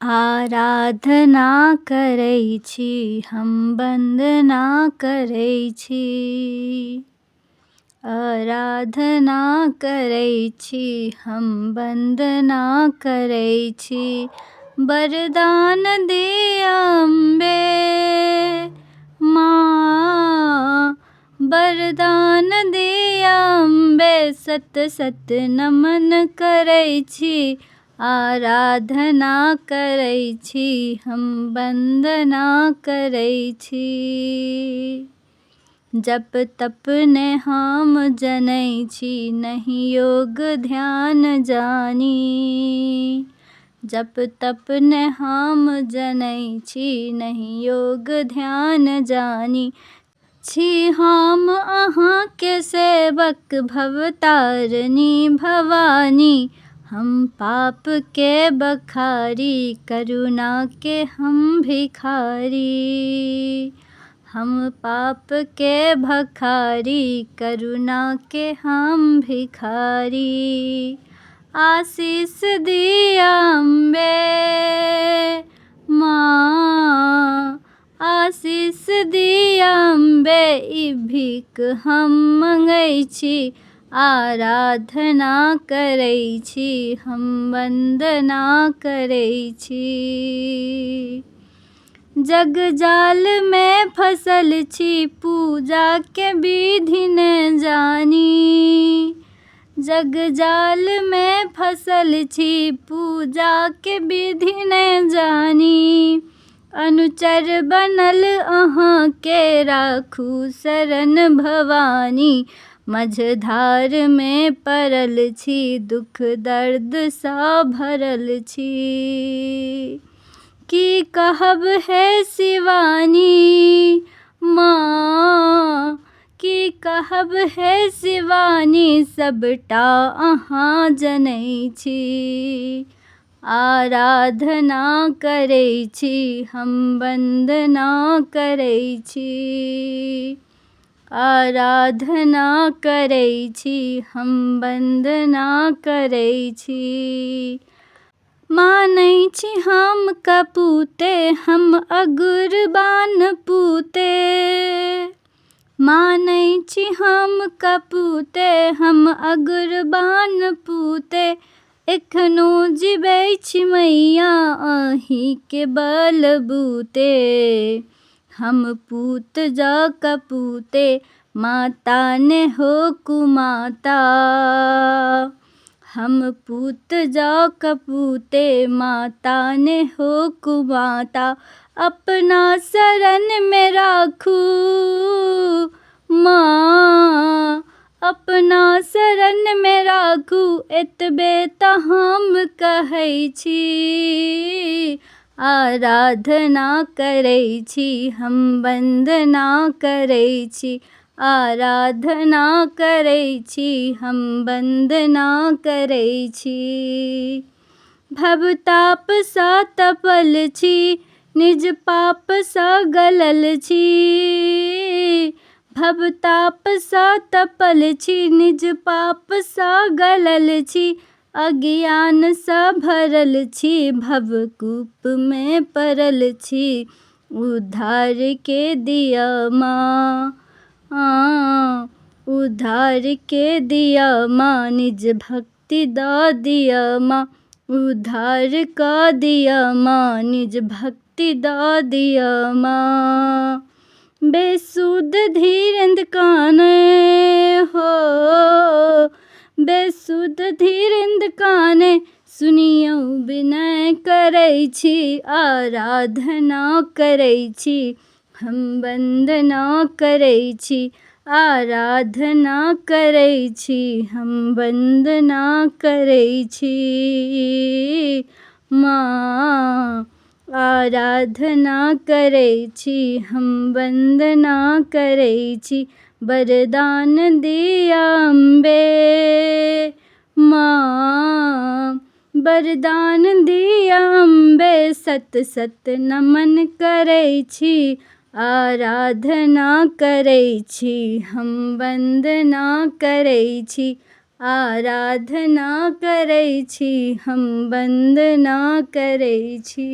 आराधना करै छी, हम वन्दना करै छी। आराधना करै छी, हम वन्दना करै छी। वरदान दिअ अम्बे माँ, वरदान दिअ अम्बे। सत सत नमन करै छी, आराधना करै छी, हम वन्दना करै छी। जप तप ने हम जनै छी, नहि योग ध्यान जानी। जप तप ने हम जनै छी, नहि योग ध्यान जानी। छी हम अहाँके सेवक, भवतारिणी भवानी। हम पापके बखारी, करुणाके हम भिखारी। हम पापके भखारी, करुणाके हम भिखारी। आशीष दिअ अम्बे माँ, आशीष दिअ अम्बे। ई भीख हम मङ्गै छी, आराधना करै छी, हम वन्दना करै छी। जगजालमे फसल छी, पूजाके विधि ने जानी। जगजालमे फसल छी, पूजाके विधि ने जानी। अनुचर बनल अहाँके, राखू शरण भवानी। मझधारमे पड़ल छी, दुख दर्दसँ भरल छी। की कहब हे शिवानी माँ, की कहब हे शिवानी। सबटा अहाँ जनै छी, आराधना करै छी, हम वन्दना करै छी। आराधना करै छी, हम वन्दना करै छी। मानै छी हम कपूते, हम अगुरबान पूते। मानै छी हम कपूते, हम अगुरबान पूते। एखनो जिबै छी मैया अहीँके बलबूते। हम पूत जँ कपूते, माता ने हो कुमाता। हम पूत जँ कपूते, माता ने हो कुमाता। अपना शरणमे राखू माँ, अपना शरणमे राखू, एतबे तऽ हम कहै छी। आराधना करै छी, हम वन्दना करै छी। आराधना करै छी, हम वन्दना करै छी। भवतापसँ तपल छी, निज पापसँ गलल छी। भवतापसँ तपल छी, निज पापसँ गलल छी। अज्ञानसँ भरल छी, भवकूपमे पड़ल छी। उद्धारके दिअ माँ, उद्धारके दिअ माँ। निज भक्ति दऽ दिअ माँ, उद्धार कऽ दिअ माँ। निज भक्ति दऽ दिअ माँ। बेसुध धीरेन्द्र कानै हो, बेसुध धीरेन्द्र कानै। सुनियौ विनय करै छी, आराधना करै छी, हम वन्दना करै छी। आराधना करै छी, हम वन्दना करै छी। माँ, आराधना करै छी, हम वन्दना करै छी। वरदान दिअ अम्बे माँ, वरदान दिअ अम्बे। सत सत नमन करै छी, आराधना करै छी, हम वन्दना करै छी। आराधना करै छी, हम वन्दना करै छी।